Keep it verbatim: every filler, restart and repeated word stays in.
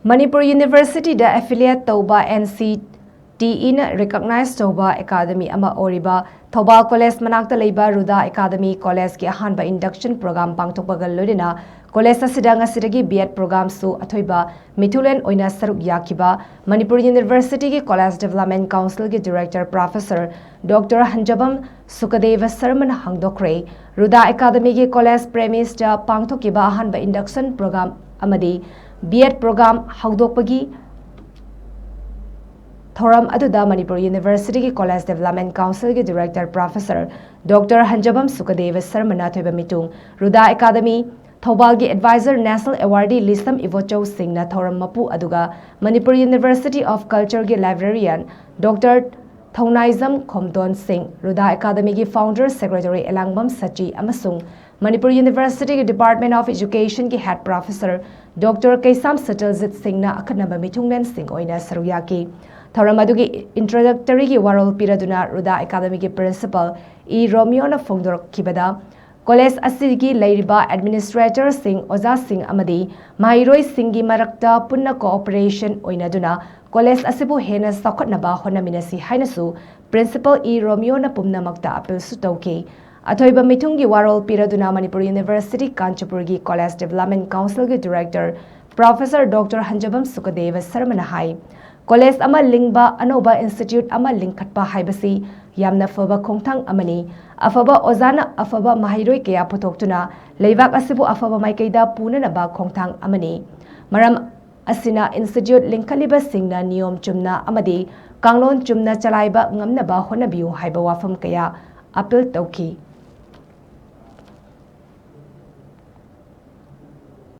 ꯃꯅꯤꯄꯨꯔ ꯌꯨꯅꯤꯚꯔꯁꯤꯇꯤꯗ ꯑꯦꯐꯤꯂꯤꯌꯦꯠ ꯇꯧꯕ N C T ꯏꯅ ꯔꯤꯀꯛꯅꯥꯏꯖ ꯇꯧꯕ ꯑꯦꯀꯥꯗꯃꯤ ꯑꯃ ꯑꯣꯏꯔꯤꯕ ꯊꯧꯕꯥꯜ ꯀꯣꯂꯦꯖ ꯃꯅꯥꯛꯇ ꯂꯩꯕ ꯔꯨꯗꯥ ꯑꯦꯀꯥꯗꯃꯤ ꯀꯣꯂꯦꯖꯀꯤ ꯑꯍꯥꯟꯕ ꯏꯟꯗꯛꯁꯟ ꯄ꯭ꯔꯣꯒ꯭ꯔꯥꯝ ꯄꯥꯡꯊꯣꯛꯄꯒ ꯂꯣꯏꯅꯅ ꯀꯣꯂꯦꯖ ꯑꯁꯤꯗ ꯉꯁꯤꯗꯒꯤ ꯕꯤ ꯑꯦꯗ ꯄ꯭ꯔꯣꯒ꯭ꯔꯥꯝꯁꯨ ꯑꯊꯣꯏꯕ ꯃꯤꯊꯨꯂꯦꯟ ꯑꯣꯏꯅ ꯁꯔꯨꯛ ꯌꯥꯈꯤꯕ ꯃꯅꯤꯄꯨꯔ ꯌꯨꯅꯤꯚꯔꯁꯤꯇꯤꯒꯤ ꯀꯣꯂꯦꯖ ꯗꯤꯕꯦꯂꯞꯃꯦꯟ ꯀꯥꯎꯟꯁꯤꯜꯒꯤ ꯗꯤꯔꯦꯛꯇꯔ ꯄ꯭ꯔꯣꯐꯦꯁꯔ ꯗꯣꯛꯇꯔ ꯍꯟꯖꯕꯝ ꯁꯨꯀꯗꯦꯕ ꯁꯔꯃꯅ ꯍꯥꯡꯗꯣꯛꯈ꯭ꯔꯦ꯫ ꯔꯨꯗꯥ ꯑꯦꯀꯥꯗꯃꯤꯒꯤ ꯀꯣꯂꯦꯖ ꯄ꯭ꯔꯦꯃꯤꯁꯇ ꯄꯥꯡꯊꯣꯛꯈꯤꯕ ꯑꯍꯥꯟꯕ ꯏꯟꯗꯛꯁꯟ ꯄ꯭ꯔꯣꯒ꯭ꯔꯥꯝ ꯑꯃꯗꯤ ꯕꯤ ꯑꯦꯗ ꯄ꯭ꯔꯣꯒ꯭ꯔꯥꯝ ꯍꯧꯗꯣꯛꯄꯒꯤ ꯊꯧꯔꯝ ꯑꯗꯨꯗ ꯃꯅꯤꯄꯨꯔ ꯌꯨꯅꯤꯚꯔꯁꯤꯇꯤꯒꯤ ꯀꯣꯂꯦꯖ ꯗꯤꯕꯦꯂꯞꯃꯦꯟ ꯀꯥꯎꯟꯁꯤꯜꯒꯤ ꯗꯤꯔꯦꯛꯇꯔ ꯄ꯭ꯔꯣꯐꯦꯁꯔ ꯗꯣꯛꯇꯔ ꯍꯟꯖꯕꯝ ꯁꯨꯀꯗꯦꯕ ꯁꯔꯃꯅ ꯑꯊꯣꯏꯕ ꯃꯤꯇꯨꯡ, ꯔꯨꯗꯥ ꯑꯦꯀꯥꯗꯃꯤ ꯊꯧꯕꯥꯜꯒꯤ ꯑꯦꯗꯚꯥꯏꯖꯔ ꯅꯦꯁꯅꯦꯜ ꯑꯦꯋꯥꯔꯗꯤ ꯂꯤꯁꯝ ꯏꯕꯣꯆꯧ ꯁꯤꯡꯅ ꯊꯧꯔꯝ ꯃꯄꯨ ꯑꯗꯨꯒ ꯃꯅꯤꯄꯨꯔ ꯌꯨꯅꯤꯚꯔꯁꯤꯇꯤ ꯑꯣꯐ ꯀꯜꯆꯔꯒꯤ ꯂꯥꯏꯕ꯭ꯔꯦꯔꯤꯌꯟ ꯗꯣꯛꯇꯔ ꯊꯧꯅꯥꯏꯖꯝ ꯈꯣꯝꯗꯣꯟ ꯁꯤꯡ, ꯔꯨꯗꯥ ꯑꯦꯀꯥꯗꯃꯤꯒꯤ ꯐꯥꯎꯟꯗꯔ ꯁꯦꯀ꯭ꯔꯦꯇꯔꯤ ꯑꯦꯂꯥꯡꯕꯝ ꯁꯆꯤ ꯑꯃꯁꯨꯡ ꯃꯅꯤꯄꯨꯔ ꯌꯨꯅꯤꯚꯔꯁꯤꯇꯤꯒꯤ ꯗꯤꯄꯥꯔꯠꯃꯦꯟ ꯑꯣꯐ ꯏꯖꯨꯀꯦꯁꯟꯒꯤ ꯍꯦꯗ ꯄ꯭ꯔꯣꯐꯦꯁꯔ ꯗꯣꯛꯇꯔ ꯀꯩꯁꯥꯝ ꯁꯇꯜꯖꯤꯠ ꯁꯤꯡꯅ ꯑꯈꯟꯅꯕ ꯃꯤꯊꯨꯡꯂꯦꯟꯁꯤꯡ ꯑꯣꯏꯅ ꯁꯔꯨꯛ ꯌꯥꯈꯤ꯫ ꯊꯧꯔꯝ ꯑꯗꯨꯒꯤ ꯏꯟꯇ꯭ꯔꯣꯗꯛꯇꯔꯤꯒꯤ ꯋꯥꯔꯣꯜ ꯄꯤꯔꯗꯨꯅ ꯔꯨꯗꯥ ꯑꯦꯀꯥꯗꯃꯤꯒꯤ ꯄ꯭ꯔꯤꯟꯁꯤꯄꯜ ꯏ ꯔꯣꯃꯤꯌꯣꯅ ꯐꯣꯡꯗꯣꯔꯛꯈꯤꯕꯗ, ꯀꯣꯂꯦꯖ ꯑꯁꯤꯒꯤ ꯂꯩꯔꯤꯕ ꯑꯦꯗꯃꯤꯅꯤꯁꯇ꯭ꯔꯦꯇꯔꯁꯤꯡ, ꯑꯣꯖꯥꯁꯤꯡ ꯑꯃꯗꯤ ꯃꯍꯩꯔꯣꯏꯁꯤꯡꯒꯤ ꯃꯔꯛꯇ ꯄꯨꯟꯅ ꯀꯣꯑꯣꯄꯔꯦꯁꯟ ꯑꯣꯏꯅꯗꯨꯅ ꯀꯣꯂꯦꯖ ꯑꯁꯤꯕꯨ ꯍꯦꯟꯅ ꯆꯥꯎꯈꯠꯅꯕ ꯍꯣꯠꯅꯃꯤꯟꯅꯁꯤ ꯍꯥꯏꯅꯁꯨ ꯄ꯭ꯔꯤꯟꯁꯤꯄꯜ ꯏ ꯔꯣꯃꯤꯌꯣꯅ ꯄꯨꯝꯅꯃꯛꯇ ꯑꯄꯤꯜꯁꯨ ꯇꯧꯈꯤ꯫ ꯑꯊꯣꯏꯕ ꯃꯤꯊꯨꯡꯒꯤ ꯋꯥꯔꯣꯜ ꯄꯤꯔꯗꯨꯅ ꯃꯅꯤꯄꯨꯔ ꯌꯨꯅꯤꯚꯔꯁꯤꯇꯤ ꯀꯥꯟꯆꯤꯄꯨꯔꯒꯤ ꯀꯣꯂꯦꯖ ꯗꯤꯕꯦꯂꯞꯃꯦꯟ ꯀꯥꯎꯟꯁꯤꯜꯒꯤ ꯗꯤꯔꯦꯛꯇꯔ ꯄ꯭ꯔꯣꯐꯦꯁꯔ ꯗꯣꯛꯇꯔ ꯍꯟꯖꯕꯝ ꯁꯨꯀꯗꯦꯕ ꯁꯔꯃꯅ ꯍꯥꯏ, ꯀꯣꯂꯦꯖ ꯑꯃ ꯂꯤꯡꯕ, ꯑꯅꯧꯕ ꯏꯟꯁꯇꯤꯇ꯭ꯌꯨꯠ ꯑꯃ ꯂꯤꯡꯈꯠꯄ ꯍꯥꯏꯕꯁꯤ ꯌꯥꯝꯅ ꯐꯕ ꯈꯣꯡꯊꯥꯡ ꯑꯃꯅꯤ꯫ ꯑꯐꯕ ꯑꯣꯖꯥꯅ ꯑꯐꯕ ꯃꯍꯩꯔꯣꯏ ꯀꯌꯥ ꯄꯨꯊꯣꯛꯇꯨꯅ ꯂꯩꯕꯥꯛ ꯑꯁꯤꯕꯨ ꯑꯐꯕ ꯃꯥꯏꯀꯩꯗ ꯄꯨꯅꯅꯕ ꯈꯣꯡꯊꯥꯡ ꯑꯃꯅꯤ꯫ ꯃꯔꯝ ꯑꯁꯤꯅ ꯏꯟꯁꯇꯤꯇ꯭ꯌꯨꯠ ꯂꯤꯡꯈꯠꯂꯤꯕꯁꯤꯡꯅ ꯅꯤꯌꯣꯝ ꯆꯨꯝꯅ ꯑꯃꯗꯤ ꯀꯥꯡꯂꯣꯟ ꯆꯨꯝꯅ ꯆꯂꯥꯏꯕ ꯉꯝꯅꯕ ꯍꯣꯠꯅꯕꯤꯌꯨ ꯍꯥꯏꯕ ꯋꯥꯐꯝ ꯀꯌꯥ ꯑꯄꯤꯜ ꯇꯧꯈꯤ꯫